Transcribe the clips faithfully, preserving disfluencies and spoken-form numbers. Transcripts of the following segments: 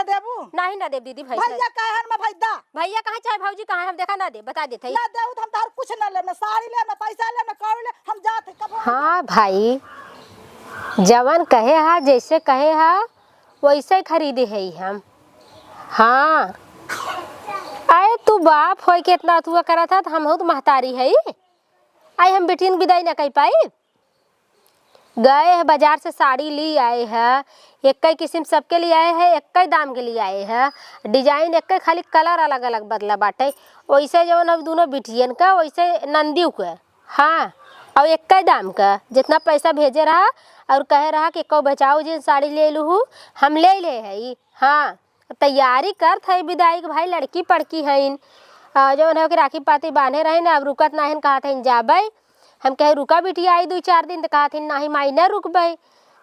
देबू? नाही ना देब दीदी, भैंस ना। भैया कहे हन, मैं भाई दा। भैया कहाँ चाहे भौजी कहाँ, हम देखा ना देब, बता देत हई। ना देबू तो हम तोहर कुछ ना लेब, ना साड़ी लेब, ना पैसा लेब, ना कौड़ी लेब, हम जात हई, कबो। हाँ भाई, जवन कहे हा, जैसे कहे हा, वैसे ही खरीदे हई हम। हाँ, अरे तू बाप होई के इतना अथुआ करत हा, तो हमहू तो महतारी हई। आई हम बिटियन के बिदाई ना कई पाई। गए है बाजार से साड़ी ली आए है, एक्कै किस्म सबके लिए आए है, एक्कै दाम के लिए आए है, design एक्कै, खाली colour अलग अलग बदला बाटे। वैसे जवन अब दोनों बिटियन का, वैसे नंदियों का, हाँ, और एक्कै दाम का, जितना पैसा भेजे रहा और कहे रहा कि एक्को बचाओ जिन साड़ी ले लूहू, हम ले ले है, हाँ। तैयारी करत हई बिदाई के, भाई लड़की पड़की हईन, आ, जवन है कि राखी पाती बांधे रहे ना, अब रुकत नाहिन, कहत हईन जाबे। हम कहे रुका बिटिया, आई दुई चार दिन, तो कहत हईन नाही माई ना रुकबे।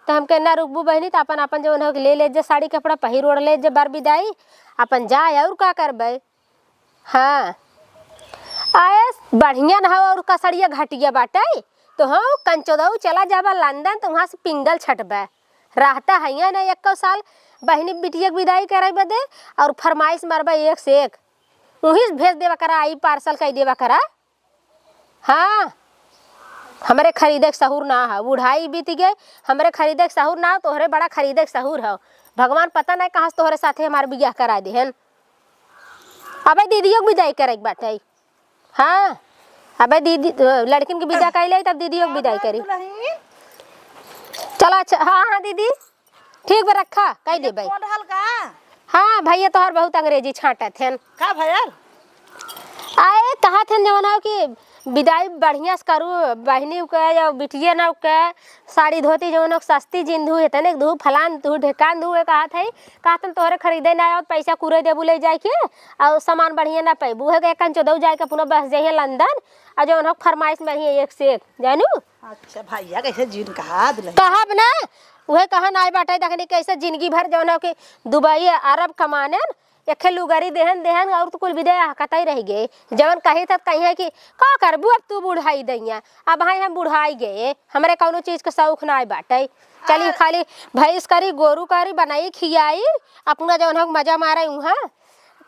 तो हम कहे ना रुकबू बहिनी, तो अपन अपन जवन है कि ले ले जे साड़ी कपड़ा पहिर ओढ़ ले जे बर बिदाई, अपन जाए और का करबे। हाँ, आए बढ़िया ना हो और कसड़िया घटिया बाटे, तो हाँ कंचोदऊ चला जाबा लंदन, तो वहाँ से पिंगल छटबे। रहता है या नहीं, एक्को साल बहिनी बिटिया के विदाई करे बदे और फरमाइश मारबा एक से एक। उहीं से भेज देवा करा, आई parcel कई देवा करा। हाँ, हमरे खरीदे के सहूर ना है, बुढ़ाई बीत गए, हमरे खरीदे के सहूर ना हो, तोहरे बड़ा खरीदे के सहूर हो। भगवान पता नहीं कहाँ से तोहरे साथे हमार बियाह करा देहन। अबे दीदियों के विदाई करे के बाटे। हाँ, अबे दीदी, लड़किन के विदा कइले, तब दीदियों के विदाई करी। दुल्हन। चला, अच्छा, हाँ, हाँ, दीदी, ठीक बा, रखा, कई देबे। फोन रहल का? हाँ, भैया तोहर बहुत अंग्रेजी छांटत हन। का भयल? आए, कहत हन जवन हो कि विदाई बढ़िया से करू, बहिनी के या बिटिया ना के, साड़ी धोती जवन हो सस्ती जिन धू, इतने धू, फलान धू, ढेकान धू, कहत है, कहत हन तोहरे खरीदे ना आवत, पैसा कुरे देबू ले जाए के, और सामान बढ़िया ना पैबू, है के कंचोदऊ जाए के अपना बस जाइए लंदन, और जवन हो फरमाइश में ही एक से एक, जानू? अच्छा, भैया कैसे जिन कहा दुल्हन? कहब ना, उहे कहा नाई बाटे, देखनी कैसे जिंदगी भर जवन हो कि दुबई, अरब कमानेन, एखे लुगरी देहन, देहन, और तो कुल विदे हकतई रह गए। जवन कही था, कही है कि, "का करबू अब तू बुढ़ाई दैया?" अब भाई हम बुढ़ाई गए, हमरे कौनो चीज के शौक नाई बाटे। चली आ- खाली भैंस करी, गोरू करी, बनाई, खियाई, अपना जवन हो मजा मारे उहाँ।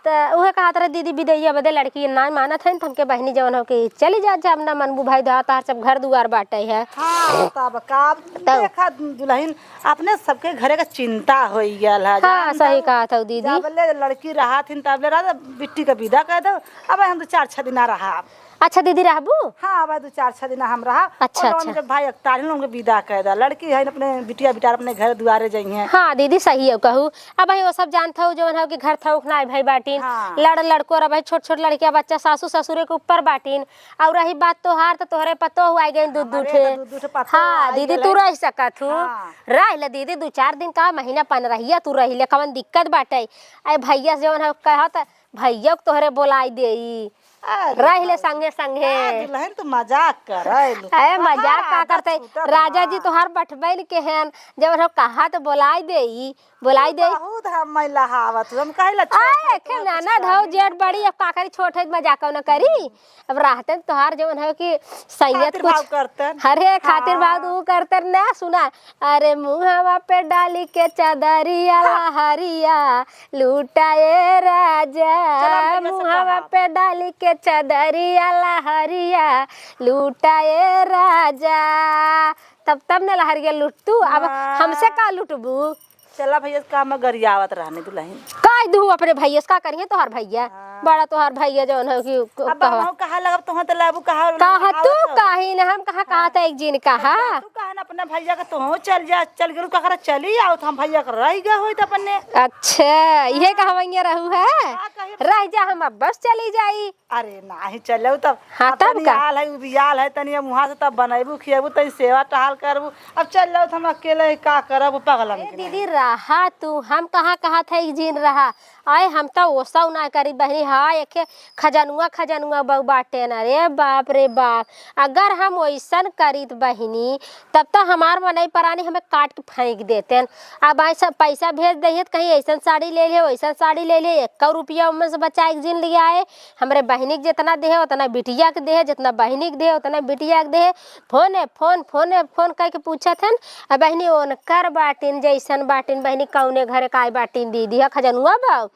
त उहे कहत रहे, "दीदी, बिदैया बदे लड़की ना मानत है, त हमके बहिनी जवन हो कि चली जा, जा, अब ना मनबू भाई, दा, तार सब घर दुआर बाटे है।" हाँ, तब का, तब। देखा दुल्हन, अपने सबके घरे का चिंता होई गयल है, हाँ, जानत सही हो? कहत हो दीदी। जबले लड़की रहत हिन, तबले रहत, बिट्टी का विदा कर दो, अब हम दो चार छह दिना रहा। अच्छा दीदी, रहबू? हाँ, अब दो चार छह दिना हम रहा। अच्छा, और अच्छा। उनके भाई अकतार हिन, उनके विदा कर दो, लड़की है अपने बिटिया बिटार अपने घर दुआरे जाइए। हाँ दीदी, सही है कहू। अब भाई वो सब जानत हो, जवन हो कि घर थौक ना भाई बाटिन, हाँ। लड़ लड़को रह भाई, छोट छोट लड़किया बच्चा सासू ससुरे के ऊपर बाटिन। और रही बात तोहार, तो तोहरे पतोह आई गई दूध हमारे दूठे। तो दूध दूठे पतोह हाँ आई दीदी, गइल। तू रह सकत हूँ। हाँ। रह ले दीदी, दो चार दिन का महीना पनरहिया तू रह ले, कवन दिक्कत बाटे? अरे भैया से जवन है कहत, भैया को तोहरे बोलाई देई। अरे रह ले भौजी, संगे संगे। का दुल्हन तू मजाक करैलू। अरे मजाक का करते? राजा जी तोहार बठबैल के हैं, जवन हो कहा तो बोलाई देई। बोलाई दे। बहुत हम मैं लहावत हूँ, हम कहे ला छोट आए, है, एखे कुछ ननद हो, कहे जेठ ना बड़ी, कर। अब का करी, छोट है, मजाक न करी। अब रहते तोहार जवन है कि सैयद खातिर कुछ भाव करतन। अरे, खातिर भाव हाँ। तो ऊ करतन ना, सुना। अरे, मुहवा पे डाली के चादरिया हाँ। लहरिया, लूटा ए राजा। चला, भैया से मुहवा कहा। पे डाली के चादरिया लहरिया, लूटा ए राजा। तब, तब न लहरिया लूट तू, अब हाँ। हमसे का लूटबू? चला भैया, का मैं गरियावत रहनी दुल्हन। कह दू अपने भैया से, का करिए तोहार भैया? हाँ। बड़ा तोहार भैया जौन है कि क-, अब कहा। हम कहा लगब, तोहन तो लाबू कहा, कहा तू कही ना, हम कहा, कहा हाँ। था एक जिन कहा। तू कहा ना अपने भैया का, तोहन चल जा, चल गेलू, का करा, चली आओ, तो हम भैया का रह गए होई तो अपने। अच्छा, ये हाँ। कहवैया रहू है? का कही? रह जा, हम अब बस चली जाई। अरे नाही चलऊ तब। हाँ, अब तब तनी का? आल है, उबियाल है, तनी अब वहाँ से तब बनैबू, खियबू, तनी सेवा टहाल करबू। अब चल जाओ, तो हम अकेले ही का करब, पगलन ए के दीदी, नहीं। रहा तू, हम कहाँ कहा था एक जिन रहा। आए, हम तो ओसौ ना करी बहनी, हाँ, एके खजनुआ, खजनुआ बहू बाटेन। अरे बाप रे बाप, अगर हम ओइसन करीत बहिनी, तब तो हमार मनई परानी हमें काट के फेंक देतेन। अब आई सब पैसा भेज दहिए, तो कहीं ऐसन साड़ी ले ले, वैसन साड़ी ले ले, एक्को रुपया ओमे से बचाए के जिन लियाए। हमरे बहिनी के जितना देहे, उतना बिटिया के देहे, जितना बहिनी के देहे, उतना बिटिया के देहे। फोने फोन, फोने फोन करके पूछत हन, "आ बहिनी, ओनकर बाटिन, जैसन बाटिन, बहिनी, कौने घरे काय बाटिन, दीदी, ह खजनुआ बा?"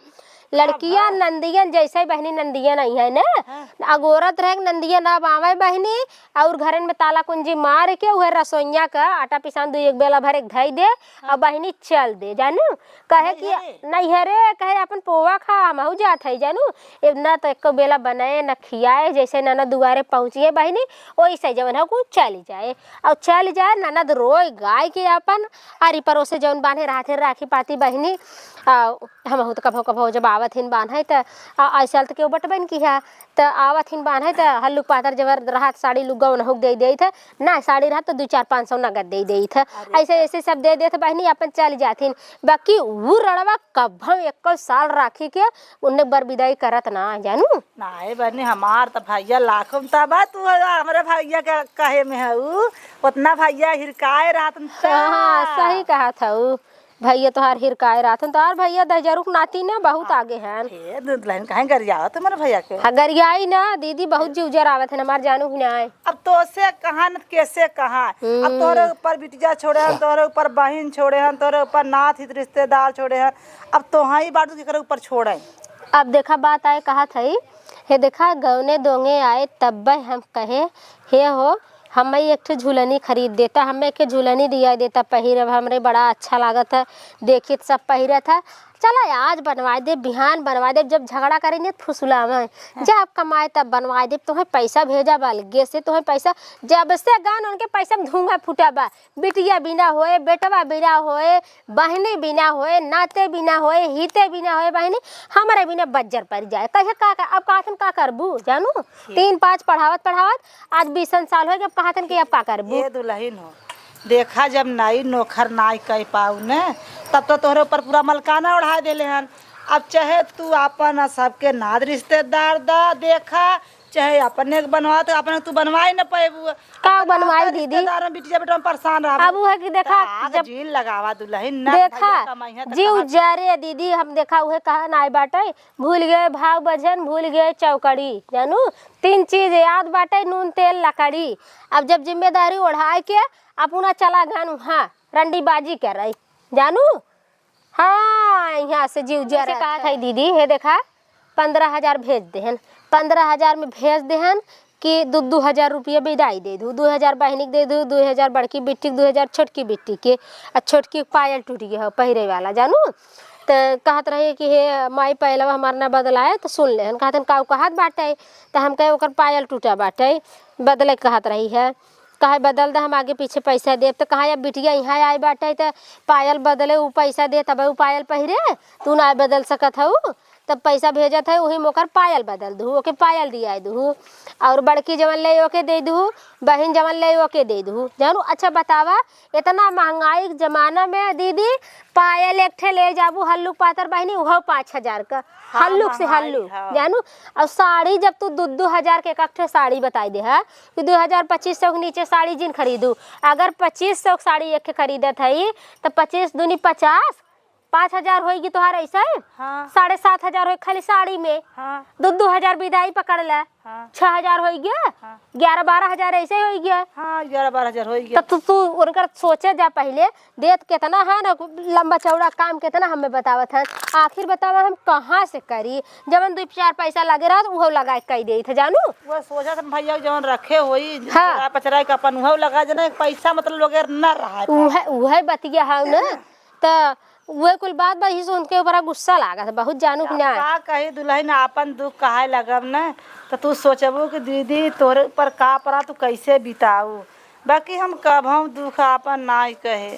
लड़किया अब नंदियन जैसे बहिनी नंदियन आई है ना, हाँ। अगोरत रहे कि नंदियन अब आवे बहिनी, और घरन में ताला कुंजी मार के उहे रसोइया का आटा पिसान दू एक बेला भर एक धई दे, और हाँ। बहिनी चल दे, जानू, कहे कि नैहरे? नैहरे, कहे अपन पोवा खा, हमहू जात है, जानू, इतना तो एको बेला बनाए न खियाए, जैसे ननद दुआरे पहुँचिए बहिनी, ओइसे जवन है कुछ चली जाए, और चल जाए, ननद रोए गाय के अपन आरी परोसे जौन बान्हे रहत है राखी पाती बहिनी, आ, हमहू तो कभो कभो जब आवत हिन बान्हे त, आ, ऐसे तो केहू बटबे न किहा, त आवत हिन बान्हे त हल्लुक पातर जबर रहत साड़ी लुग्गा उनहु के दे देत है, ना साड़ी रहत तो दू चार पाँच सौ नगद दे देत है। अरे ऐसे ऐसे सब दे देत बहिनी, अपन चल जाथिन। बाकी उ रड़वा कभो एको साल राखी के उन्ने बर विदाई करत ना, जानू। नाहीं बहिनी, हमार त भैया लाखों में त बा, तू हमरे भैया के कहे में है उ, उतना भैया हिरकाए रहत न त। हाँ, सही कहत हऊ। भैया तोहार हिरकाए रहत हन, तोहार भैया दहिजरू के नाती ना बहुत हाँ। आगे हन। हे दुलहिन, काहे गरियावत हमारे भैया के? हाँ, गरियाई ना दीदी, बहुत जिउ जरावत हन हमार जानू की नाय। अब तोसे कहाँ न केसे कहाँ। अब हम्म। तोहरे ऊपर बिटिया छोड़े हन, तोहरे ऊपर बहिन छोड़े हन, तोहरे ऊपर नात हित रिश्तेदार छोड़े हन। अब तोहई बाटू केकरे ऊपर छोड़े? अब देखा बात आए कहत हई, हे देखा गौने दोंगे आए तब्बे हम कहे, हे हो, हमें एक ठे झुलनी खरीद देता, हमें एक ठे झुलनी दिया देता पहिरब, हमरे बड़ा अच्छा लागत है, देखित सब पहिरत है। चला आज बनवाए देब, बिहान बनवाए देब, जब झगड़ा करेंगे त फुसुलावे। हाँ। जब कमाए तब बनवाए देब, तोहे पैसा भेजा बा अलगे से, तोहे पैसा, जब से गन उनके पैसा में धुआं फूटा बा, बिटिया बिना होए, बेटवा बिना होए, बहिनी बिना होए, नाते बिना होए, हिते बिना होए, बहिनी, हमरे बिना बज्जर परि जाए। कहे का, का, अब कहथन का करबू, जानू? ठीक। तीन पाँच पढ़ावत पढ़ावत आज बीसन साल होए, अब कहथन कि अब का करबू? ए दुलहिन हो, देखा जब नाई नोखर नाई कह पाऊ न, तब तो तोहरे ऊपर पूरा मलकाना ओढ़ाए देले हन। अब चाहे तू आपन आ सबके नात रिश्तेदार दा देखा, चाहे अपने के बनवा, तो अपने के तू बनवाई न पैबू। का अब बनवाई नाता दीदी? रिश्तेदार में बिटिया बेटवा में परेशान रहबू। अब उ है कि देखा, त आग जब जीन लगावा दुलहिन, ना देखा, भैया कमाई है त जीव कहाँ से? जरे दीदी, हम देखा उहे कहा नाई बाटे, भूल गए भाव बजन, भूल गए चौकड़ी, जानू, तीन चीज याद बाटे, नून तेल लकड़ी। अब जब जिम्मेदारी ओढ़ाए के अपना चला गन उहाँ रंडीबाजी करे, जानू, हाँ, यहाँ से जीव जरा कहत है दीदी, हे देखा, पन्द्रह हजार भेज देहन, पन्द्रह हजार में भेज देहन कि दू, दू हजार रुपया विदाई दे दू, दू हजार बहिनी के दे दू, दू हजार बड़की बिट्टी के, दू हजार छोटकी बिट्टी के, आ छोटकी के पायल टूट गया है पहिरे वाला, जानू। त कहत रही कि हे माई, पायलवा हमार ना बदलाए, त सुन लेहन, कहतन का उ कहत बाटे, त हम कहे ओकर पायल टूटा बाटे, बदले के कहत रही है। कहे बदल द, हम आगे पीछे पैसा देब। त कहा अब बिटिया यहाँ आई बाटे त पायल बदले, उ पैसा दे तब उ पायल पहिरे, तू ना बदल सकत हऊ। तब पैसा भेजत है, वही में ओकर पायल बदल दहू, ओके पायल दियाए दहू। और बड़की जवन ले ओके दे दहू, बहिन जवन ले ओके दे दहू। जानू, अच्छा बतावा, इतना महंगाई के जमाना में दीदी, पायल एक ठे ले जाबू हल्लुक पातर बहिनी, उहो पाँच हजार का, हाँ, हल्लुक से महंगाई, हल्लुक, हाँ। जानू। और साड़ी जब तू दू दू हजार के एक एक ठे साड़ी बताई दे है, कि दू हजार पच्चीस सौ के नीचे साड़ी जिन खरीदू। अगर पच्चीस सौ के साड़ी एक ठे खरीदत हई, त पच्चीस दूनी पचास, पाँच हजार होइगी तोहार ऐसे, हाँ। साढ़े सात हजार होई खाली साड़ी में। हाँ। दू दू हजार विदाई पकड़ ले, हाँ। छह हजार होइगे, हाँ। ग्यारह बारह हजार ऐसे होइगे। हाँ, ग्यारह बारह हजार होइगे। त तू, तू उनकर सोचे जा पहिले, देत केतना है ना, लंबा चौड़ा काम केतना हमें बतावत है। आखिर बतावा हम कहाँ से करी, जवन दू चार पैसा लगे रहत उहो लगाए कई देत है, जानू। वो सोचत हम भैया जवन रखे होई, हाँ। चुरा पचरा के अपन उहो लगा देना, पैसा मतलब वगैरह ना रहा है। उहे, उहे बतिया है ना, त उहे कुल बात बा, यही से उनके ऊपर गुस्सा लागत है बहुत, जानू कि अब ना। का कही दुलहिन, आपन दुख कहाए लगब न, त तू सोचबू कि दीदी तोरे ऊपर का परा, तू कैसे बिताऊ। बाकी हम कभऊ दुख आपन नाई कहे।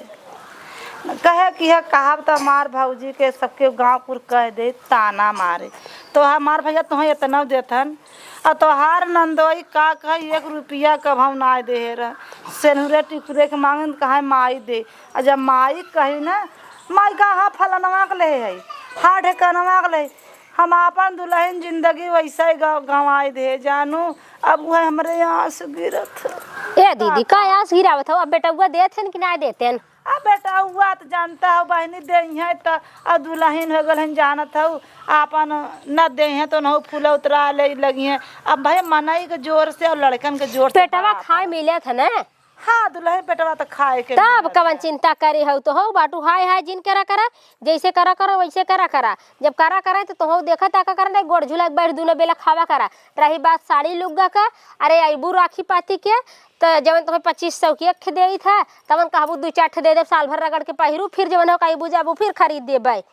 कहे कि है कहब त हमार भौजी के सबके गाँव कुल कह दे, ताना मारे। तो हमार भैया तोहे एतना देथन, आ तोहार नंदोई का कही, एक रुपया कभऊ नाई देहे रह। सेनुरे टिकुरे के मांगन, कहे माई दे। आ जब माई कही ना, माई का हाँ फलनवा के ले है, हाँ ढेकनवा के ले, हम आपन दुलहिन जिंदगी वइसे ही गं-, गंवाई दे जानू। अब उहै हमरे आँस गिरत है। ए दीदी, का आँस गिरावत हौ? अब बेटउआ देत हैं कि नाहीं देत हैं? अब बेटउआ त जानत हौ बहिनी, देइहैं त, अब दुलहिन होइ गइल हैं, जानत हौ, आपन न देइहैं त उनहू फूला उतरा ले लगिहैं। अब भाई मनई के जोर से अउर लड़कन के जोर से बेटवा बराबर। खाए मिलत है ना? हाँ, दुलहिन, पेटवा त खाए के तब मिलत कवन है। चिंता करे हौ, तोहौ बाटू हाय हाय जिन करा करा, जइसे करा करा वइसे करा करा। जब करा करा त तोहौ देखा ताका करा, नाहीं गोड़ झुला के बैठ दूनो बेला खावा करा। रही बात साड़ी लुग्गा का, अरे अइबू राखी पाती के, त जवन तोहै पच्चीस सौ के एक ठे देइत है, तवन कहबू दुइ चार ठे दे देब, साल भर रगड़ के पहिरू, फिर जवन हो कहबू जाबू फिर खरीद देबै।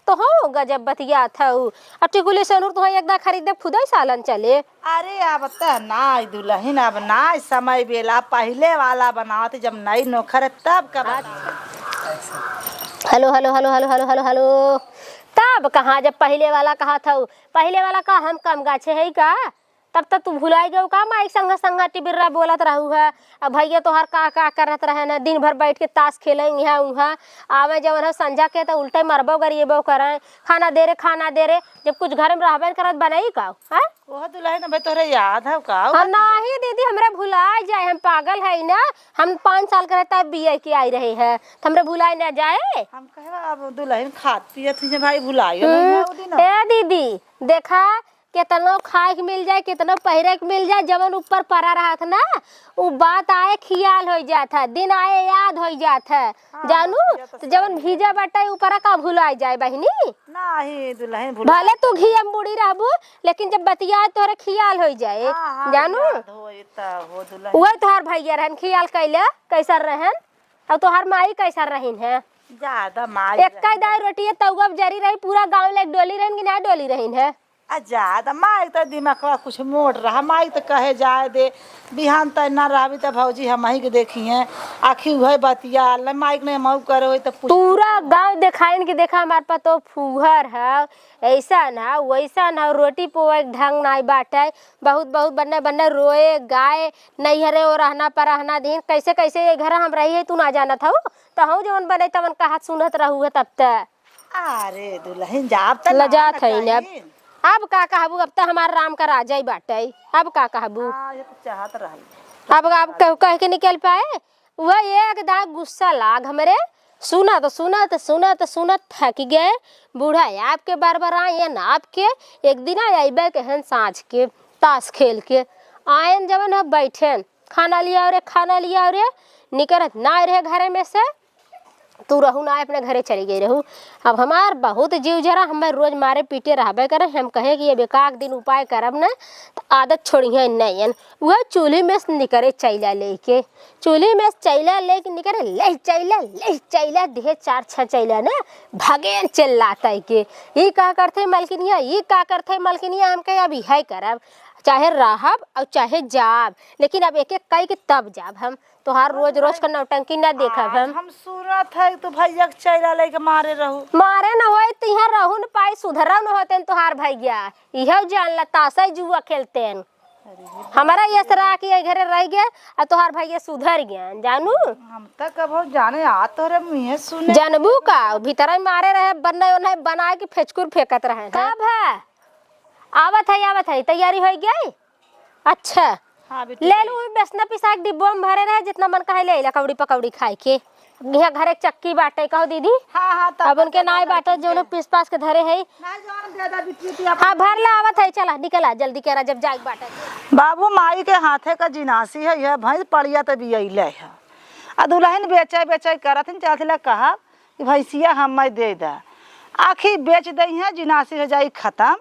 तोहौ गजब बतियात हौ। अब टिकुली सेनुर तोहै एक दाईं खरीद देब, खुदै सालन चले। अरे अब त नाहीं दुलहिन, अब नाहीं समय बेला, पहिले वाला बनावत जब नई नोखर तब का बता। हेलो, हेलो, हेलो। तब कहाँ, जब पहिले वाला कहत हौ, पहिले वाला का हम कम गाछे हई का? तब त तू भुलाइ गउ का माई के संग संग टिबिर्रा बोलत रहू है? अब भइया तोहार का का करत रहेन, दिन भर बैठ के तास खेलें इहाँ उहाँ, आवे जवन है संझा के त उल्टे मरबो गरिएबो करें, खाना दे रे, खाना दे रे, जब कुछ घर में रहबे न करत बनई का, हैं? ओह दुलहिन, अबे तोहरे याद हौ का? हाँ, नाहीं दीदी, हमरे भुलाइ जाए, हम पागल हई ना, हम पाँच साल के रहे तब बियाह के आई रहे हैं, त हमरे भुलाइ ना जाए। हम कहे अब दुलहिन खात पियत ही भाई, भुलाइ गइल हम्म, हैं उ दिन। ए दीदी, देखा, केतनो खाए के मिल जाए, केतनो पहिरे के मिल जाए, जवन ऊपर परा रहत ना, उ बात आए खियाल होइ जात है, दिन आए याद होइ जात है। हाँ, जानू, बतिया त त जवन सही है। भीजा बाटे, ऊपरा का भुलाइ जाए बहिनी? नाहीं दुलहिन, भुला भले तू घी में बूड़ी रहबू, लेकिन जब बतियाए तोहरे खियाल होइ जाए, हाँ, हाँ, जानू। याद होई त हो दुलहिन। उहै तोहार भइया रहन, खियाल कइले, कइसन रहन? अउर तोहार माई कइसन रहिन है? ज्यादा माई एक रहिन। कई दाई रोटिए तउआ जरी रही, पूरा गाँव लेके डोली रहिन कि नाहीं डोली रहिन है? आ जा, त माई क त दिमगवा कुछ मोट रहा, माई क त कहे जाए दे, बिहान तै ना रहबी त भौजी हमही के देखिहैं, आखिर उहै बतिया, ले माई क नहीं मऊ करे होई त पूछ। पूरा गाँव देखाइन कि देखा हमार पतोह फूहर है, अइसन है, वइसन है, रोटी पोए क ढंग नाहीं बाटै, बहुत, बहुत बन्ने, बन्ने रोए, गाए, नैहरे ओरहना परहना दिन, कइसे, कइसे ये घर हम रही है, तू ना जानत हऊ, तहूँ जवन बने तवन कहत सुनत रहू है तब त। अरे दुलहिन, जाब त लजात है ना। अब का कहबू, अब त हमार राम का राजा ही बाटै, अब का कहबू? हाँ, ये तो चाहत रहल। अब, अब कहू कह के निकल पाए, वह एक दाग गुस्सा लाग हमरे। सुनत, सुनत, सुनत, सुनत थक गए। बूढ़ा आपके बरबराएन आपके, एक दिन अइबे कहन साँझ के, तास खेल के। आएन जवन ह बैठेन, खाना लियाव रे, खाना लियाव रे, निकरत नाहीं रहे घरे में से। तू रहू ना, अपने घरे चली गई रहू। अब हमार बहुत जीव जरा, हमें रोज मारे पीटे रहबे करे। हम कहे कि अब एकाक दिन उपाय करब न, त आदत छोड़िहैं नैन। उहै चूल्ही में से निकरे चैला लेके, चूल्ही में से चैला लेके निकरे, ले चैला, ले चैला, दिहे चार छह चैला न, भगेन चिल्लात है के, "ई का करथे मलकिनिया, ई का करथे मलकिनिया?" हम कहे, "अब इहै करब, चाहे रहब अउर चाहे जाब, लेकिन अब एक एक कई के तब जाब हम।" तोहार रोज रोज का नौटंकी ना देखब हम। हम सुनत है तू भैया के चैला लेके मारे रहू। मारे न होई त इहाँ रहू न पाई, सुधरव न होतेन तोहार भैया। इहौ जान ला तासै जुआ खेलतेन। हमरा ये सरा कि ये घरे रह गए, अब तोहार भैया सुधर गए, जानू। हम त कबो जाने आ तोरे मुँहे सुने। जानबू का, भीतरै मारे रहे, बन्ने ओन्हे बनाए के फेचकुर फेंकत रहे। कब है? आवत है, आवत है, तैयारी होइ गई? अच्छा। हाँ, बिट्टू ले भाई। लू, बेसना पिसा के डिब्बो में भरे रहे, जितना मन कहे ले ला, कौड़ी पकौड़ी खाए के। यहाँ घरे के चक्की बाटे, कहो दीदी। हाँ, हाँ, तब अब उनके नाई बाटे, जो लोग पीस पास के धरे है। ना, जौन दे दे, बिट्टू, बिट्टू, अपन हाँ, भर ला, आवत है, चला, निकला, जल्दी करा, जब जाए के बाटे। बाबू, माई के हाथे का जिनासी है, यह भैंस पड़िया त बियैले है। आ दुलहिन बेचे, बेचे करत हिन, चलत ला कहा कि भैंसिया हमें दे दा। आखिर बेच दई है, जिनासी हो जाई खत्म।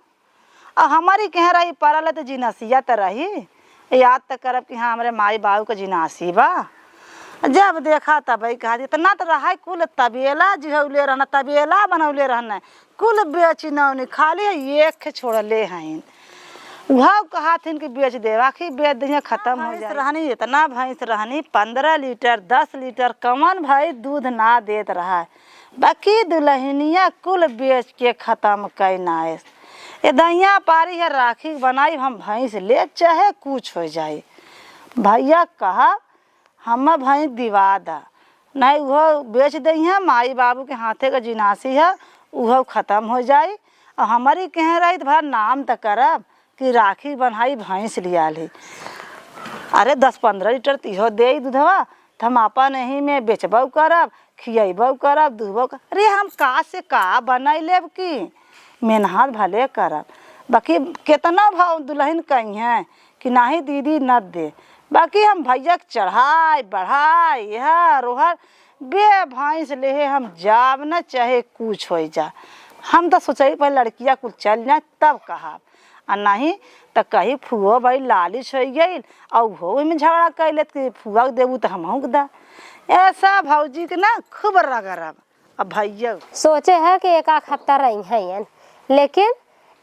अउर हमरी केहे रही परल त जिनसिया त रही, याद त करब कि हाँ, हमरे माई बाबू क जिनासी बा। जब देखा तबही कहा, इतना त रहा कुल तबेला जिहौले रहन, तबेला बनौले रहन, कुल बेचिनौनी, खाली है एक छोड़ले हईन। उहौ कहत हिन कि बेच देब, आखिर बेच दिहे, खत्म हो जाए। रहनी, इतना भैंस रहनी, पन्द्रह लीटर, दस लीटर, कवन भैंस दूध ना देत रहा। बाकी दुलहिनिया कुल बेच के खत्म कइ नाइस। ए दइया पारी है राखी बनाई, हम भैंस ले चाहे कुछ हो जाई। भैया कहा, "हम भैंस दिवा दा, नहीं उहो बेच दइहे, माई बाबू के हाथे का जिनासी है, उहो खत्म हो जाई।" हमरी कहे रही त भर नाम त करब कि राखी बन्हाई भैंस लियाल ही। अरे दस पन्द्रह लीटर त इहो देई दूधवा, त हम आपन एही में बेचबउ करब, खियइबउ करब, दुहबउ करब। अरे हम का से का बनाई लेब कि मेहनत भले करब, बाकी केतना भाव दुलहिन कहिहैं कि नाहीं दीदी न दे, बाकी हम भइया के चढ़ाई बढ़ाई एहर ओहर बे भैंस लेहे हम जाब न, चाहे कुछ होइ जा। हम त सोचई पहिले लड़किया कुल चल जाए तब कहब, आ नाहीं त कही फुओ बड़ी लालिच होइ गइल, अउ उहो ओहिमे झगड़ा कइ लेत कि फुआ के देबू त हमहूँ के दा। ऐसा भौजी के ना खूब रगरब। अब भइया सोचे है कि एक आध हफ्ता रहिहैं, लेकिन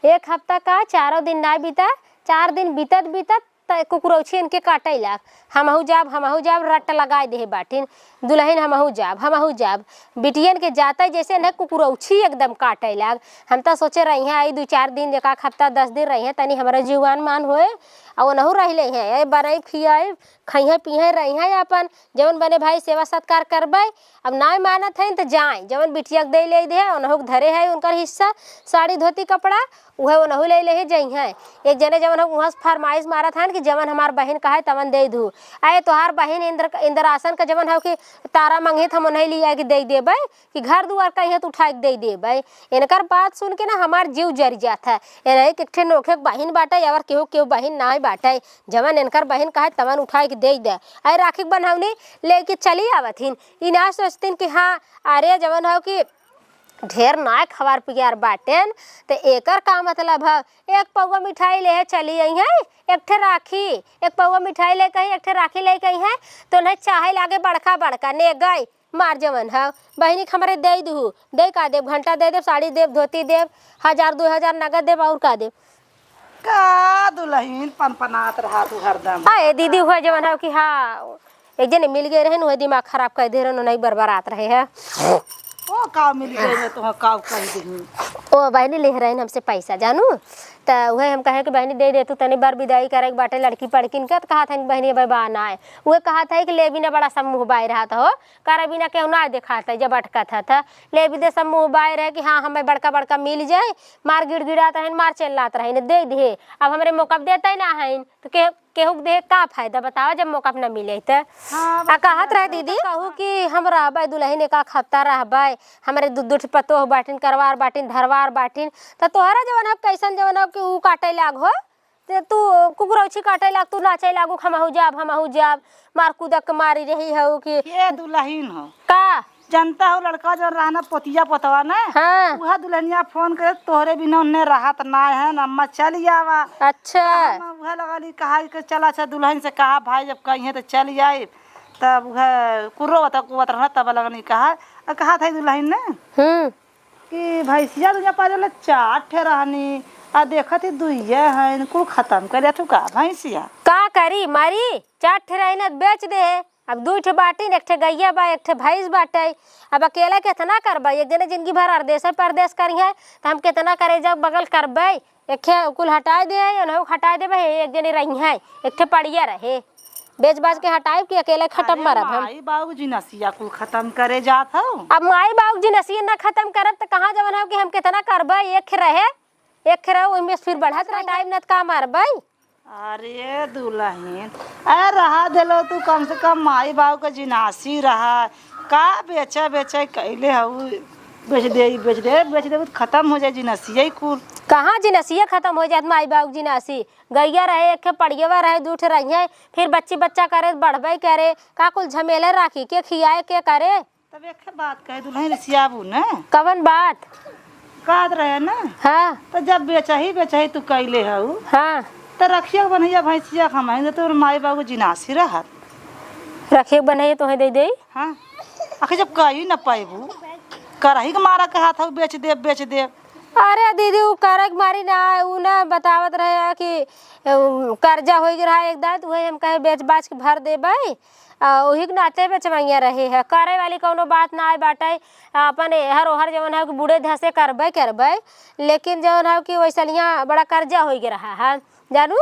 एक हफ्ता का चारों दिन ना बीता, चार दिन बीतत बीतत त कुकुरौछी इनके काटै लाग, "हमहू जाब, हमहू जाब," रट लगाए देहे बाटिन, "दुलहिन हमहू जाब, हमहू जाब।" बिटियन के जातै जैसे न कुकुरौछी एकदम काटै लाग। हम त सोचे रहिहैं, आई दुइ चार दिन, एक आध हफ्ता, दस दिन रहिहैं, तनी हमरा जीवान मान होए, अउ ओनहू रहि लेइहैं, ए, बनई खियाई, खइहैं पीहैं रहिहैं आपन, जवन बने भाई सेवा सत्कार करबै। अब नाय मानत हइन त जाए, जवन बिटिया के दे ले दे, ओनहू के धरे है उनकर हिस्सा, साड़ी धोती कपड़ा, उहे ओनहू ले ले जइहैं। एक जने जवन हम उहाँ से फरमाइश मारत हन कि जवन हमार बहिन कहे तवन दे दू। अरे तोहार बहिन इंद्र, इंद्रासन का जवन हौ कि तारा मंगही त हम ओनही लिया के दे देबै, कि घर दुआर कहिहैं त उठाए के दे देबै। इनकर बात सुन के ना हमार जीव जरि जात है। एनही के एक ठे नोखे के बहिन बाटै, अउर केहू केहू बहिन नाय बाटै। जवन इनकर बहिन कहे तवन उठाए के दे दे। अरे राखी के बन्हौनी लेके चली आवत हिन। ई ना सोचतिन कि हाँ, अरे जवन हौ कि ढेर नाय खवार पियार बाटेन, त एकर का मतलब है? एक पौवा मिठाई लेहे चली अइहैं, एक ठे राखी, एक पौवा मिठाई लेके अइहैं, एक ठे राखी लेके अइहैं, त उन्हें चाहे लागे बड़का बड़का, ने गई, मार जवन हौ, बहिनी के हमरे दे दुहू, दे का देब, घंटा दे देब, साड़ी देब, धोती देब, हजार दुइ हजार नगद देब, अउर का देब? का दुलहिन पनपनात रहा तू हरदम। अरे दीदी, उहे जवन हौ कि हाँ, एक जने मिल गए रहन, उहे दिमाग खराब कर दे रहन, उन्हें बरबरात रहे है। ओ का मिल गए रहे, तुहाँ का कह देही। ओ बहिनी लेहे रहन हमसे पैसा, जानू, त उहे हम कहे कि बहिनी दे दे तू, तनी बर बिदाई करे के बाटे लड़की पड़किन का, त कहत हन बहिनी अब बा नाय। उहे कहत है कि लेबी ना बड़ा समूह बाय रहत हो, करबी ना केहू ना देखात है, जब अटकत है त लेबी दे समूह बाय रहे कि हाँ हमें बड़का बड़का मिल जाए, मार गिड़गिड़ात रहन, मार चिल्लात रहन, दे दिहे। अब हमरे मौका देते ना हइन, त के, केहू के देहे का फायदा बतावा, जब मौका न मिले त। हाँ, आ, कहत रहे दीदी, कहू कि हम रहबै दुलहिन एक आध हफ्ता रहबै, हमरे दू, दू ठे पतोह बाटिन, करवार बाटिन, धरवार बाटिन, त तोहरा जवन अब कैसन जवन अब कि ऊ काटे लाग हो, ते तू कुकुरौछी काटे लाग, तू नाचे लागू, "हमहू जाब, हमहू जाब," मार कूदक के मारी रही हऊ कि ए दुलहिन हो। का? जनता हो लड़का जौन रहना पोतिया पोतवा ना, हाँ। उहे दुलहिनिया फोन करे, "तोहरे बिना उन्ने रहत ना है, अम्मा चल आवा।" अच्छा। हम उहे लगली कहा कि चला अच्छा दुलहिन से कहा भाई जब कहिहैं त चल आइब। तब उहे कुर्रो बता कुवत रहना तब लगनी कहा, आ कहा था दुलहिन ने? हम्म। कि भैंसिया दुनिया पाले वाला चार ठे रहनी, आ देखत ही दुइये हैं, कुल खतम कर दिया तू का भैंसिया? का करी मारी, चार ठे रहनी त बेच दे, अब दुइ ठे बाटिन, एक ठे गइया बा, एक ठे भैंस बाटे, अब अकेला केतना करबा? एक जने जिंदगी भर अरदेसे परदेस करिहैं, त हम केतना करे जब बगल करबै? एक ठे कुल हटाए दे, ओनहु हटाए देबे, एक जने रहिहैं, एक ठे पड़िया रहे। बेच बाच के हटाइब कि अकेले खटब अरे मरब हम? माई बाबू जिनसिया कुल खतम करे जात हौ। अब माई बाबू जिनसिया ना खतम करब त कहाँ जवन हौ कि हम केतना करबै? एक रहे, एक रहे, ओहिमे फिर बढ़त रहे टाइम, ना त का मरबै? अरे दुलहिन, अरे रहा देलो तू, कम से कम माई बाबू के जिनासी रहा। का बेचे बेचे कैले हऊ, बेच दे, बेच दे, बेच दे, खतम हो जाए जिनसिया ही कुल। कहाँ जिनसिया खतम हो जात माई बाबू के जिनासी? गइया रहे, एक ठे पड़ियवा रहे, दू ठे रहिहैं, फिर बच्ची बच्चा करे, बढ़बे करे, का कुल झमेले राखी, के खियाए, के करे? तब एक बात कहे दुलहिन, रिसियाबू न। कवन बात? कहत रहे न। हाँ। त जब बेचही, बेचही तू कैले हऊ। हाँ। त रखिया के बनैया भैंसिया खमाई, त तोर माई बाबू जिनासी रहत। रखिया के बनैया तोहे दे देई। हाँ। आखिर जब कही न पैबू, करही के मारा कहत हऊ, बेच देब, बेच देब। अरे दीदी, उ करे के मारी ना, उ ना बतावत रहे कि, अ, कर्जा होइ गए रहा एक दांत, उहे हम कहे बेच बाच के भर देबै। आ, ओही के नाते बेचवैया रहे है, करे वाली कौनो बात ना आए बाटे। अपन एहर ओहर जवन है कि बूढ़े धसे करबै करबै, लेकिन जवन है कि वैसलिया बड़ा कर्जा होइ गए रहा है, जानू।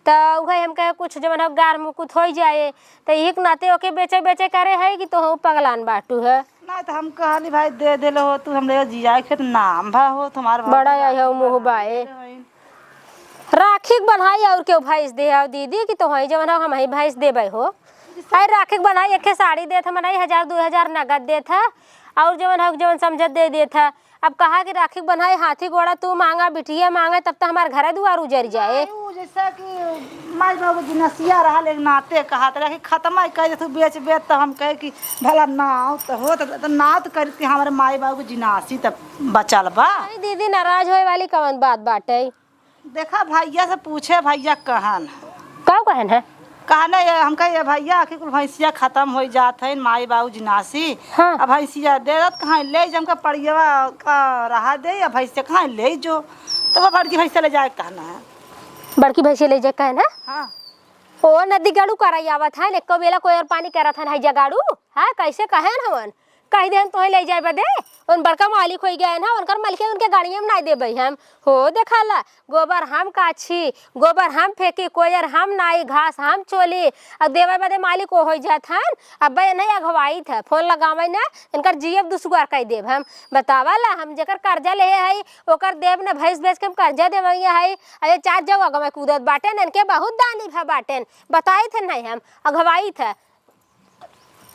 त उहे हम कहे कुछ जवन है गार मुकुत होइ जाए, त इही के नाते ओके बेचे बेचे करे है कि तोहू पगलान बाटू है। ना तो हम कहली भाई दे देले हो तू, हमरे जिया के खेत नाम भा हो तुम्हार भाई बड़ा आई हो मुँह बाए। राखी के बन्हाई और केहू भैंस दे हो दीदी कि तोहई जवन हो हमही भैंस देबै हो। अरे राखी के बन्हाई एक ठे साड़ी देत है, मनई हजार दो हजार नगद देत है और जवन हो जवन समझत दे देत है। अब कहा कि राखी के बन्हाई हाथी घोड़ा तू मांगा, बिटिया मांगे, तब तो हमार घरे दुआर उजर जाए। नहीं, उ जैसे कि माई बाबू जिनसिया रहल एक नाते कहत रहे कि खत्म ही कर दे तू, बेच बेच। तो हम कहे कि भला नाव तो होत, तो नाव तो करती हमारे माई बाबू के जिनासी तब बचल बा। नहीं दीदी, नाराज होए वाली कवन बात बाटे? देखा भैया से पूछे, भैया कहन। का कहन है? कहने ये हमका ये भैया आखिर कुल भैंसिया खत्म हो जात है, माई बाबू जिनासी। हाँ। अब भैंसिया दे दत कहाँ ले जा, हमका पड़ियवा का रहा दे, अब भैंसिया कहाँ ले जो, तो वो बड़की भैंसिया ले जाए कहना है। बड़की भैंसिया ले जाए कहना है? हाँ। ओ नदी गाड़ू कराई आवत है, एको बेला कोई और पानी करत है, है जगाड़ू? हाँ, कैसे कहन हवन? कहि देहन तोहे ले जाए बदे, उन बड़का मालिक होई गए ना, उनकर मलकिन उनके गाड़िया में नाई देबै हम। हो देखाला, गोबर हम काछी, गोबर हम फेंकी, कोयर हम नाई, घास हम चोली, अब देवे बदे मालिक ओ होई जात हन। अब भाई नहीं अघवाइत है, फोन लगावे ना, इनकर जीएब दुसुगार कई देब हम। बतावा ला, हम जेकर कर्जा लेहे हई, ओकर देब ना, भैंस बेच के हम कर्जा देवैया हई। अरे चार जाऊ अगवा कूदत बाटेन, इनके बहुत दानी भा बाटेन, बताइत है नहीं हम, अघवाइत है।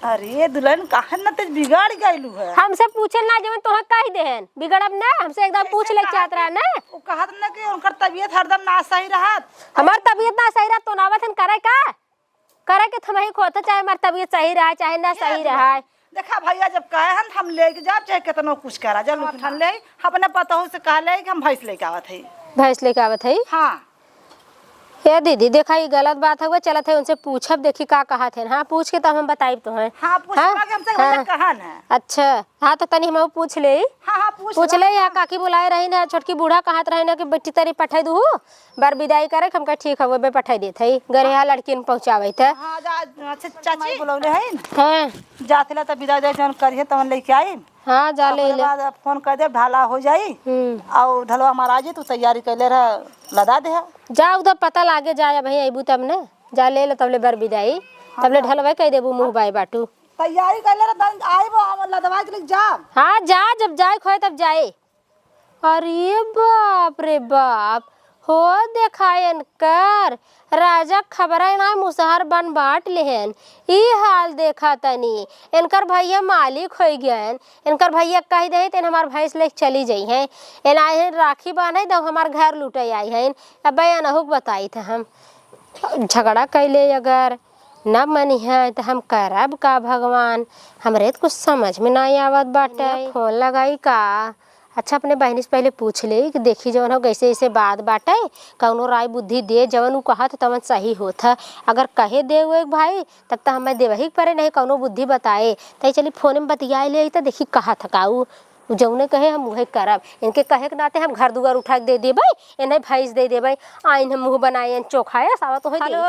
अरे दुल्हन, काहे न तेज बिगाड़ गइलू है? हमसे पूछे ना, जवन तोहे कह देहन, बिगड़ब ना, हमसे एकदम पूछ ले चाहत रहा ना। वो कहत न कि उनकर तबीयत हरदम ना सही रहत। हमार तबीयत ना सही रहत, तो ना आवत हन करे का? करे के थमही खोत, चाहे हमार तबीयत सही रहा, चाहे ना सही रहा। देखा भैया, जब कहे हन, हम लेके जाब, चाहे कितनो कुछ करा, जब लुटन ले, अपने पतोहू से कह ले कि हम भैंस लेके आवत हई। भैंस लेके आवत हई? हाँ। ए दीदी, देखा, ई गलत बात हउवे, चलत है, उनसे पूछब, देखी का कहत हैं। हाँ, पूछ के तब हम बताइब तोहें। हाँ, पूछबा कि हमसे हाँ। कहन है। अच्छा, हाँ, तो तनी हम पूछ ले। हाँ, हाँ, पूछ पूछ ला। ले, यहाँ काकी बुलाए रही ना, छोटकी बूढ़ा कहत रही ना कि बेटी तरी पठाई दू, बर विदाई करे, हम कहे, "ठीक है, वो बे पठाई देत है, गरेहा लड़किन पहुँचावे थे।" हाँ, जा, अच्छा, चाची बुलौले है। हाँ। जात ला तब विदाई दे, जौन करिए, तवन लेके आई। हाँ, जा ले ओकरे ले। बाद फोन कर दे, ढाला हो जाई। हम्म। और ढलवा हमार आ जाई, तू तैयारी कर ले रहा, लदा दे। जा, उधर पता लागे जाए, अबही अइबू तब ने। जा ले ले, तब ले बर विदाई, हाँ, तब ले जा। ढलवा कह देबू, मुँह बाई बाटू। तैयारी कर ले रहा, तब आइब, हम लदवा के लेके जाब। हाँ, जा, जब जाए खोए तब जाए। अरे बाप रे बाप, हो देखा इनकर, राजा खबरा ना मुसहर बन बांट लेहन। ई हाल देखा तनी, इनकर भैया मालिक होई गयन। इनकर भैया कह दे, तेन हमार भैंस लेके चली जइहें। एन आए हैं राखी बांधे, तब हमार घर लूटे आई हैं। अब बयान अहुक बताई थे हम। झगड़ा कैले अगर ना मनिहे, त हम करब का भगवान? हमरे त कुछ समझ में नाहीं आवत बाटे। फोन लगाई का? अच्छा, अपने बहिनी से पहिले पूछ ले कि देखी जवन हो, कैसे ऐसे बात बाटे, कौनो राय बुद्धि दे, जवन उ कहत तवन सही होत है। अगर कहे दे उ एक भाई, तब त हमें देवही के परे, नहीं कौनो बुद्धि बताए। तई चली फोन में बतियाए ले, त देखी कहत है का उ। उ जौने कहे हम उहे करब। इनके कहे के नाते हम घर दुआर उठा के दे देबै, इन्हें भैंस दे देबै। आइन हम मुँह बनाए, चोखाए, सावा तो है हेलो।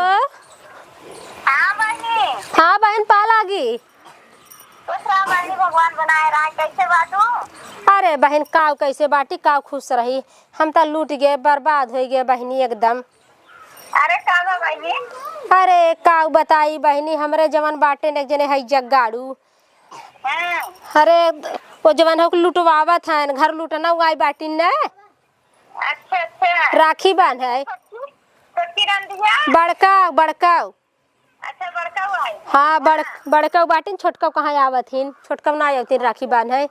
हाँ बहिनी। हाँ बहन, पा लागी। खुश रहा बहिनी, भगवान बनाए रहा। कैसे बा तू? अरे बहन, काव कैसे बाटी, काव खुश रही। हम त लूट गए, बर्बाद हो गए बहिनी एकदम। अरे का बा बहिनी? अरे काव बताई बहिनी, हमरे जवन बाटे न एक जने है जग्गाड़ू। हाँ। अरे, वो जवन हो लुटवावत हन, घर लुटना उआई बाटिन न। अच्छा, अच्छा। राखी बांधे। छोटकी, छोटकी रंधिया? बड़का, बड़का। अच्छा, बड़का हुआ है? हाँ, बड़-, हाँ। बड़का बाटिन, छोटका कहाँ आवत हिन? छोटका ना आवतिन राखी बांधे।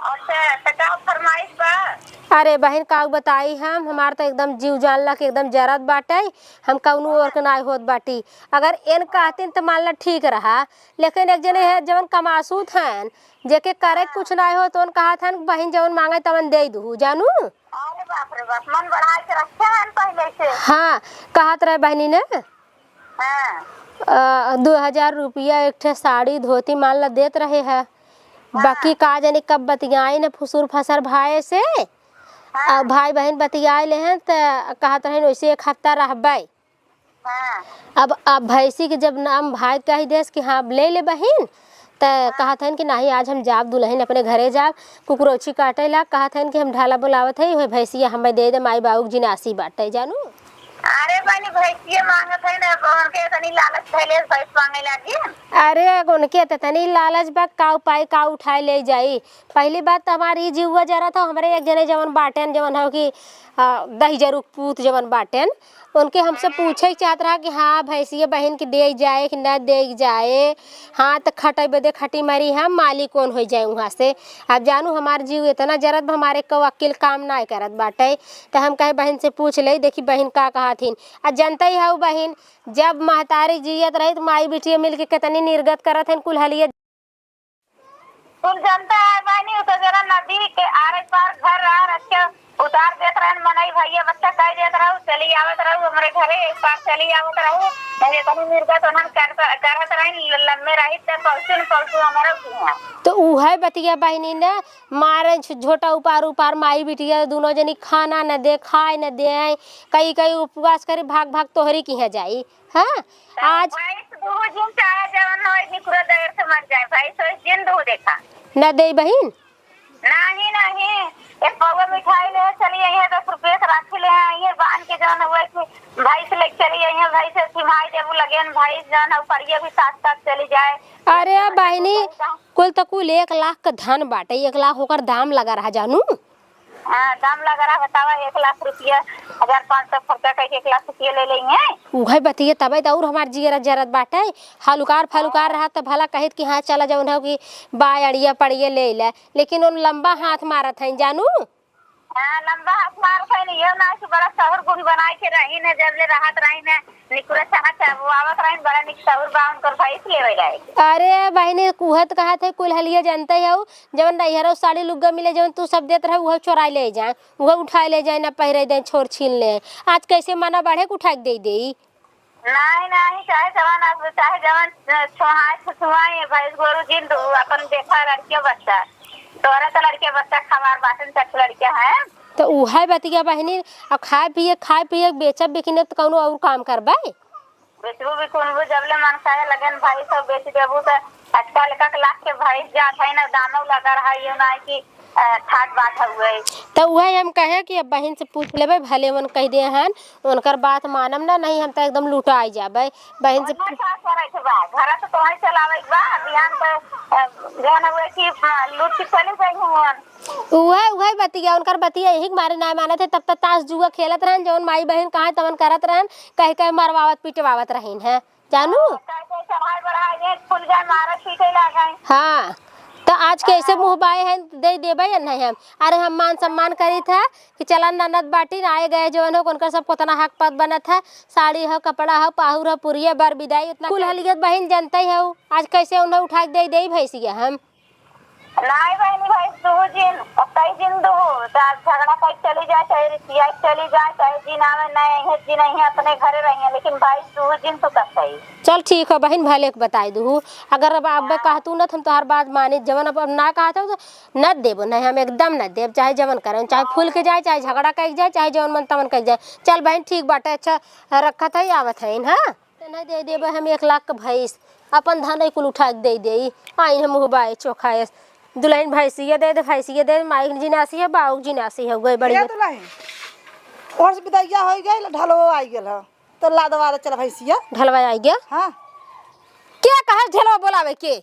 अच्छा, त का फरमाइश बा? अरे बहिन, का बताई हम, हमार त एकदम जीव जान ला के एकदम जरत बाटे, हम कौनो ओर के ना होत बाटी। अगर एन कहतिन त मान ला ठीक रहा, लेकिन एक जने है जवन कमासूत हन, जेके करे के कुछ नाय हो, तो उन कहत हन, "बहिन जवन मांगे तवन दे दू, जानू।" अरे बाप रे बाप, मन बढ़ा के रखे हन पहले से। हाँ, कहत रहे बहिनी ने। हाँ। अ, दो हजार रुपया एक ठे साड़ी धोती मान ला देत रहे है। हाँ। बाकी का जाने कब बतियाइन फुसुर फसर भाई से। हाँ। आ भाई बहिन बतियाए ले हैं, त कहत रहे वैसे एक हफ्ता रहबे। हाँ। अब, अब भैंसी के जब नाम भाई कह देस कि हाँ, अब ले ले बहिन, त हाँ। कहत हन कि नाही, आज हम जाब दुलहिन अपने घरे जाब, कुकुरौछी काटे ला, कहत हन कि हम ढाला बुलावत है, वह भैंसिया हमें दे दे, माई बाबू के जिनासी बाटे, जानू। अरे बहिनी, भैंसिया मांगत है ना, उनके तनी लालच धैले भैंस मांगे लागी। अरे, उनके त तनी लालच बा, का उपाय, का उठाए ले जाई। पहली बात त हमार ई जीवा जरत हौ, हमरे एक जने जवन बाटेन, जवन हौ कि, आ, दही जरूक पूत जवन बाटेन, उनके हमसे पूछे के चाहत रहा कि हाँ, भैंसिया बहिन के दे जाए कि ना दे जाए। हाँ, त खटै बदे खटी मरी हम, मालिक कौन होइ जाए उहाँ से। अब जानू, हमार जीव इतना जरत बा, हमारे को अकिल काम नाय करत बाटे। त हम कहे, बहिन से पूछ ले, देखी बहिन का कहत हिन। आ जनते ही हऊ बहिन, जब महतारी जियत रही त माई बिटिया मिल के कितनी निर्गत करत हन कुल हलिया। कुल जनता है बहिनी, उ तो जरा नदी के आरे पार घर रहा, रख के उतार देत रहन मनई, भैया बच्चा कह देत रहू, चली आवत रहू हमरे घरे, एक बार चली आवत रहू। नहीं, इतनी निर्गत उन्हन करत, करत रहन, ल-, लम्बे रही त पहुँचू न पहुँचू हमारे यहाँ। तो उहे बतिया बहिनी ने मारे झ-, झोटा उपार उपार माई बिटिया दोनों जनी खाना न दे, खाए न दे, कई कई उपवास करे, भाग भाग तोहरी किहाँ जाई। हाँ, आज भैंस दूध जिन चाहे जवन होई, निकुरा दर से मर जाए, भैंस होई जिन दूध देखा। ना देई बहिन? नहीं, नहीं, एक पौवा मिठाई ले चली आई है, दस रुपये के राखी ले आई है, बांध के जवन हुआ कि भैंस ले चली आई है, भैंस से थिमाई देबू लगे न, भैंस जवन है, परिये भी साथ साथ चली जाए। अरे बहिनी, कुल त कुल एक लाख क धन बाटे, एक लाख ओकर दाम लगा रहा जानू। हाँ, दाम लगा रहा, बतावा, एक लाख रुपया, हजार पाँच सौ खर्चा करके एक लाख रुपया ले लेंगे। उहे बतिये तबे त और हमार जियरा जरत बाटे। हलुकार फलुकार रहा त भला कहित कि हाँ, चला जौन है कि बा अड़िया पड़िया ले ले, लेकिन उन लंबा हाथ मारत हैं जानू। हाँ, लंबा हाथ मारत हैं, ये ना कि बड़ा सहूर गुण बनाए के रही ने, जब ले रहत रही ने, निकुरा चाह चाह वो आवत रही, बड़ा निक सहूर बा उनकर भैंस लेवे जाए के। अरे बहिनी, कुहत कहत है, कुल हलिया जनते हऊ, जवन नैहरो साड़ी लुग्गा मिले, जवन तू सब देत रहे, उहो चोराई ले जाए, उहो उठाए ले जाए, ना पहिरे दे, छोड़ छीन ले। आज कैसे मना बढ़े के उठा के दे देई। नहीं, नहीं, चाहे जवन अब, चाहे जवन, अ, छोहाए, छुछुआए, भैंस गोरू जिन दू, अपन देखा लड़के बच्चा। तोरा तो लड़के बच्चा खवार बाटन, चार लड़के हैं। तो उहे बतिया बहिनी, अब खाए पिए, खाए पिए, बेचब बिकिने तो कौनो और काम करबे? बेचबू बिकुनबू, जब ले मन कहे लगन भाई सब बेच देबू, तो आजकल एक एक लाख के भैंस जात है ना, दामो लगा रहा, ये ना कि, अ, ठाट बात हउए। तो उहे हम कहे कि अब बहिन से पूछ लेबे, भले उन कह दे हन, उनकर बात मानम ना, नहीं हम तो एकदम लुटाई जाबे। बहिन से उन्हें का करे के बा, घर तो तोहे चलावे के बा, बिहान तो, अ, जौन हुए कि, अ, लूट के चली गई हूँ। उहे, उहे बतिया, उनकर बतिया यही के मारे नाय मानत है। तब तक ताश जुआ खेलत रहन, जौन माई बहिन कहाँ तवन करत रहन, कह कह मरवावत पिटवावत रहीन है, जानू। कह कह चढ़ाई बढ़ाई में फूल जाए, मारे पीटे लागे। हाँ, तो आज कैसे मुँह बाए हैं, दे देबे या नहीं हम? अरे हम मान सम्मान करी था कि चला ननद बाटी ना आए गए जौन हो, उनकर सब कोतना हक पद बनत है, साड़ी हो, कपड़ा हो, पाहुर हो, पुरिया, बर बिदाई, उतना कुल हलियत बहिन जनते हो। आज कैसे उन्हें उठा के दे दे भैंसिया हम? नाई बहिनी, भैंस दुहू जिन, कतई जिन दुहू, चाहे झगड़ा कई चली जाए, चाहे रिसियाई चली जाए, चाहे जिन आवे, नहीं अइहें, जिन अइहें, अपने घरे रहिहें, लेकिन भैंस दुहू जिन तू कतई। चल ठीक है बहिन, भले के बताई दुहू, अगर अब, अब हाँ। कहतू न त हम तोहार बात मानी, जवन अब, अब ना कहत हो तो न देबो, नहीं हम एकदम न देब, चाहे जवन करें, चाहे फूल के जाए, चाहे झगड़ा कई जाए, चाहे जवन मन तवन कई जाए। चल बहिन ठीक बाटे, अच्छा रखत है, आवत है, हाँ। त नहीं दे देबे हम एक लाख के भैंस, अपन धन कुल उठा के दे देई। आई हम मुँह बाए चोखा है, दुल्हन भैंसिया दे दे, भैंसिया दे दे, माई जिनासी है, बाऊ जिनासी है, गए ए बढ़िया। दुल्हन, ओर से बिदैया होइ गइल, ढलवो आई गइल ह, तो लादवा दे चल भैंसिया। ढलवा आई गया? हाँ। क्या कहे ढलवा बोलावे के?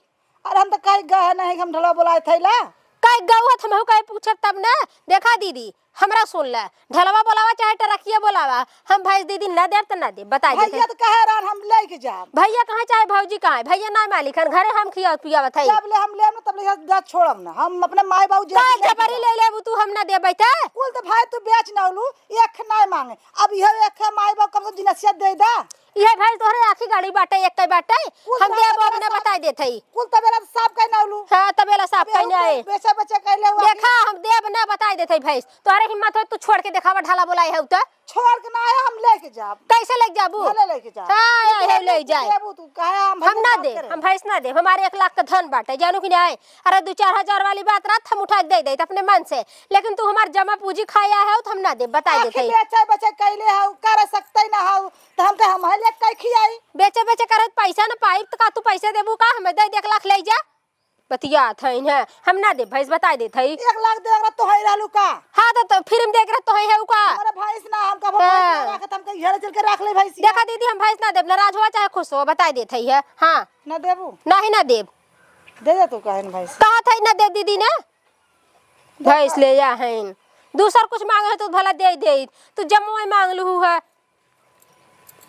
अरे हम तो कहीं गए नहीं, हम ढलवा बोलाए थे ला। कहीं गऊ है, हमहू कहीं पूछब तब ना। देखा दीदी, हमरा सुन ले, ढलवा बोलावा चाहे टरकिया बोलावा, हम भैंस दीदी ना देब त ना देब, बताई देते। भैया तो कहे रहन हम लेके जाब। भैया कहाँ चाहे भौजी कहाँ है? भैया ना मालिक हन, घरे हम खियावत पियावत है। जब ले हम लेब ना, तब ले जा छोड़ब ना, हम अपने माई बाबू जे का लेके जबरी जाब। ले लेबू तू, हम ना देबै त? कुल तो भाई तू बेच ना लू, एक ना मांगे, अब यह एक माई बाबू कम से कम जिनसिया दे दा। इहे भइल तोहरे आँखी गाड़ी बाटे, एक्कै बाटे। कुल हम देब, अब ना बताइ देत हई। कुल तबेला त साफ कइ ना उलू। हाँ, तबेला साफ कइ ना है। बेचा बेचा कइले हुआ। देखा, हम देब ना बताइ देत हई भैंस। तोहरे हिम्मत होइ, तू छोड़ के देखावा, ढाला बोलाए हउ त। छोड़ के ना है, हम लेके जाब। कैसे लेके जाबू? भले लेके जाब। हाँ, तू है, लेके जाए। देबू तू, काहे हम हम ना देब, हम भैंस ना देब। हमारे एक लाख क धन बाटे, जानू कि ना? अरे, दू चार हजार वाली बात रहत, हम उठा के दे देत अपने मन से, लेकिन तू हमार जमा पूंजी खाया है, त हम ना देब, बताइ देत हई। आखिर बेचे बेचे कइले हउ, कर सकते ना हउ, त हम कहे, हम है ले कइ खियाई? बेचे बेचे करत पैसा न पाइब, त का तू पैसा देबू का? हमें दे दे, एक लाख ले जा। बतियात हइन है, हम ना देब भैंस, बताइ देत हई। एक लाख देख रहा तो है रहलू का? हाँ, तो, तो फिर हम देख रहा तो है, है उ का? हमारा भैंस ना, हम कबो भैंस ना हाँ। राखत, हम कहीं घर चल के राख ले भैंस। देखा दीदी, हम भैंस ना देब, नाराज हुआ चाहे खुश हुआ, बताइ देत हई है। हाँ। ना देबू? नहीं, ना देब। दे दे तू, काहे न भैंस? कहत हई ना देब दीदी ने। भैंस ले जा हइन। दूसर कुछ मांगे है तो भला दे दे। तू जमवे मांग लू है।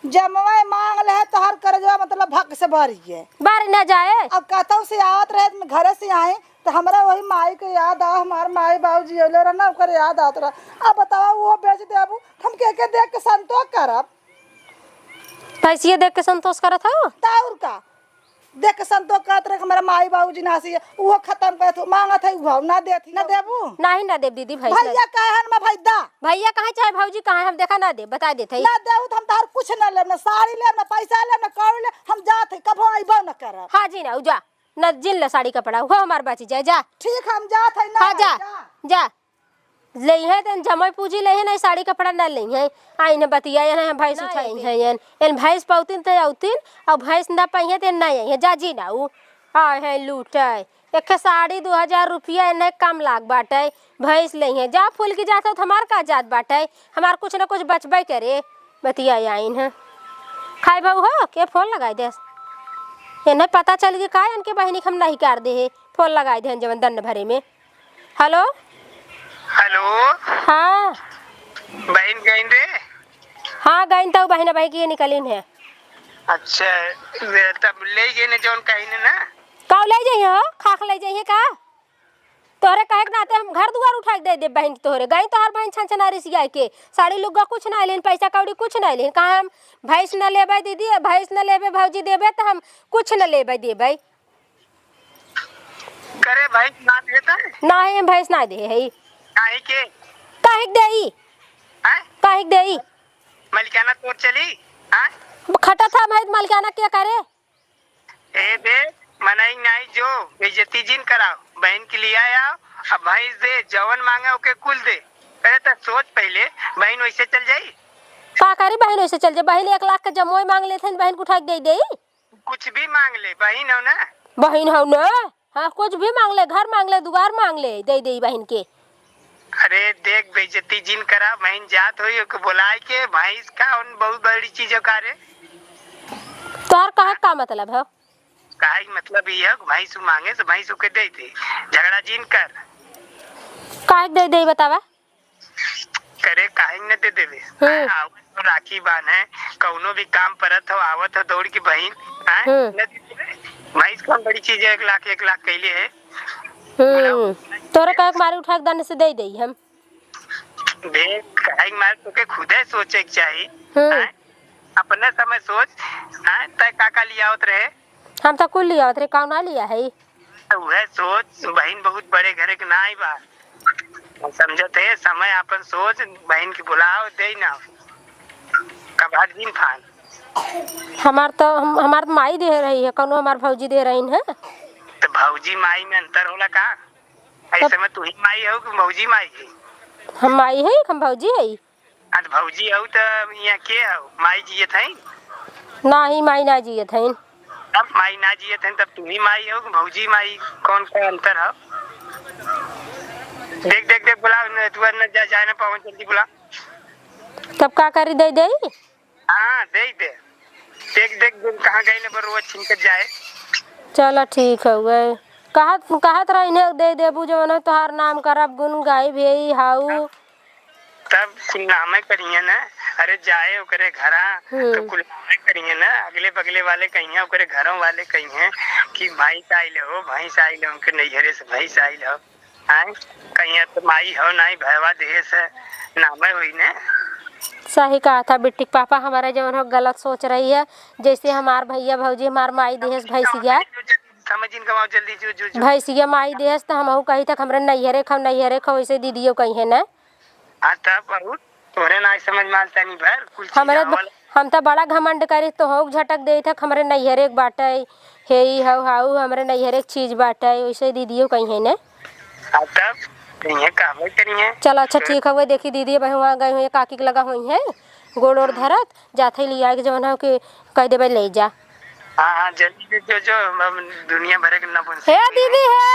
जमवे मांग ले है, तोहर करजवा मतलब भक से भर गए। बार न जाए। अब कतौ से आवत रहे, घरे से आए, तो हमरा वही माई के याद आ, हमार माई बाबूजी अइले रहे ना, ओकर याद आवत रहा। अब बतावा, वो बेच देबू, हम के के देख के संतोष करब? भैंसिया देख के संतोष करत हो? त और का? देख के संतोष करत रहे, हमारा माई बाबूजी ना से, वो खत्म करत हो, मांगत है, वो ना देत, ना देबू? नहीं, ना देब दीदी, भैंस ना भैया कहे हन, मैं भाई दा। भैया कहे चाहे भौजी कहे, हम देखा ना देब, बताइ देत हई। ना देबू तो हम तोहार कुछ ना लेब, ना साड़ी लेब, ना पैसा लेब, ना कौड़ी लेब, हम जात है, कबो अइबो ना करब। हाँ जी ना, उ जा, ना जिन ले साड़ी कपड़ा, हो हमार बची जाए, जा। ठीक, हम जात है ना, हाँ, जा, जा। जा। लेइहे त जमई पूजी लेइहे, नहीं साड़ी कपड़ा ना लेइहे। आइन बतिया, एन भैंस ना उठाई लेइहे। है, एन, एन भैंस पौतिन त औतिन, और भैंस ना पइहे त ना आइहे, जा जी ना उ। आए हैं लूटे। एक साड़ी दो हजार रुपया एन्हे कम लाग बाटे, भैंस लेइहे। जा फूल की जात हो त हमार का जात बाटे, हमार कुछ ना कुछ बचबे करे। बतिया आइन है। खाई बहू हो, के फोन लगाई देस? एन्हे पता चल गई का, इनके बहिनी के हम नहीं कर दे है। फोन लगाई दे हैं जवन दन्न भरे में। हेलो। हेलो। हाँ। बहिन गइन रे? हाँ, गइन तो बहिन भाई की निकलिन है। अच्छा, वे तब ले गए ने जौन कहीं ने ना? का ले जाइए हो? खाक ले जाइए का? तोहरे कहे के नाते हम घर दुआर उठा के दे दे बहिन के तोहरे। गइन तोहर बहिन छन छना रिसिया के। साड़ी लुग्गा कुछ ना लेन, पैसा कौड़ी कुछ ना लेन। कहा हम भैंस न लेबे दीदी, भैंस न लेबे भौजी देबे तो हम कुछ न लेबे देबे। करे भैंस ना देत है? नाही, भैंस ना दे है। काहे के? काहे के देई? हैं? काहे के देई? मलिकाना तोर चली? हैं? खटा था भाई, मलिकाना क्या करे? ए बे, मनई नाई जो, बेइज्जती जिन कराओ। बहिन के लिया आओ, अब भैंस दे, जवन मांगे ओके कुल दे। अरे त सोच पहिले, बहिन वैसे चल जाई? का करी बहिन वैसे चल जाई? बहिन एक लाख के जमोई मांग लेथिन, बहिन के उठा के दे देई? कुछ भी मांग ले, बहिन हो ना। बहिन हो ना? हाँ, कुछ भी मांग ले, घर मांग ले, दुआर मांग ले, दे दे बहिन के। अरे देख, बेइज्जती जिन करा, बहिन जात होई, ओके बुलाए के, भैंस का उन बहुत बड़ी चीज है का रे? तोहर कहे का मतलब है? कहे के मतलब ई है कि भैंस मांगे से भैंस ओके दे दे, झगड़ा जिन कर। काहे के दे दे बतावा? करे काहे न दे देवे? हम्म। हाँ, आवत हो राखी बांधे, कौनो भी काम परत हो, आवत हो दौड़ के बहिन, हाँ, हम्म। न दे देवे? भैंस कौन बड़ी चीज है, एक लाख, एक लाख कैले है। हम्म। बुलाओ। तोरे कहे के मारे उठा के दन से दे देई हम। देख, काहे के मारे तोके खुदे सोचे के चाही, हम्म। हाँ? अपने समय सोच, हाँ? तय का का लियावत रहे? हम तो कुल लियावत रहे, काउ ना लिया है? तो वह सोच, बहिन बहुत बड़े घरे के नाई बा। समझत है, समय आपन सोच, बहिन के बुलाओ, दे ना। कबाड़ दिन फान। हमार तो, हम, हमार माई दे रही है, कौनो हमार भौजी दे रही है। तो भौजी माई में अंतर होला का? ऐसे तब में तू ही माई हो कि भौजी माई है? हम माई है, हम भौजी है। आज भौजी हऊ त यहाँ के हऊ? माई जियत हईन? नाही, माई ना जियत हईन। अब माई ना जियत हईन, तब तू ही माई हऊ कि भौजी माई? कौन का अंतर हऊ? देख, देख, देख, बुला, न, तू न जा, जाए ना पावन, जल्दी बुला। तब का करी, दे देई? हाँ, दे दे। देख, देख, गुन कहाँ गई न, पर रोज छिन के जाए। चला, ठीक हउए। कहत, कहत रही ने, दे देबू, जवन तोहार नाम करब, गुन गाई भेई, हाउ। तब कुल नामे करिए ना, अरे जाए ओकरे घरा, हम्म। तो कुल नामे करिए ना, अगले बगले वाले कहिए, ओकरे घरों वाले कहिए कि भैंस आइल हो, भैंस आइल हो, उनके नैहरे से भैंस आइल हो। आए, कहिए तो माई हो, नाई भयवा देहे से नामे होई ने। सही कहा था बिट्टी के पापा, हमारा जवन हो गलत सोच रही है, जैसे हमार भैया भौजी, हमार माई देहे से भैंसिया। समझ इनका जल्दी, जो, जो, जो। भैंसिया माई देहे से तो हमहू कही तक हमरे नैहरे खाओ, नैहरे खाओ, वैसे दीदियो कही है ना। हाँ, तब बहुत तोरे ना समझ में आल तनी भर, कुल चीज हमरे ब-, आवल। हम त बड़ा घमंड करी, तोहू के झटक देई थक, हमरे नैहरे के बाटे, हे ई हऊ हाऊ, हमरे नैहरे के चीज बाटे, वैसे दीदियो कही है ने। हाँ, तब इहे कहबे करी है। चल, अच्छा, ठीक हवे, देखी दीदी अब हुआं गई हुई, काकी के लगा हुई है, गोड़ ओड़ धरत, जात है लिया के जवन हो के कह देबे ले जा। हाँ, हाँ, जल्दी से जो, जो, हम दुनिया भरे के ना बोल हे सकते। दीदी, हे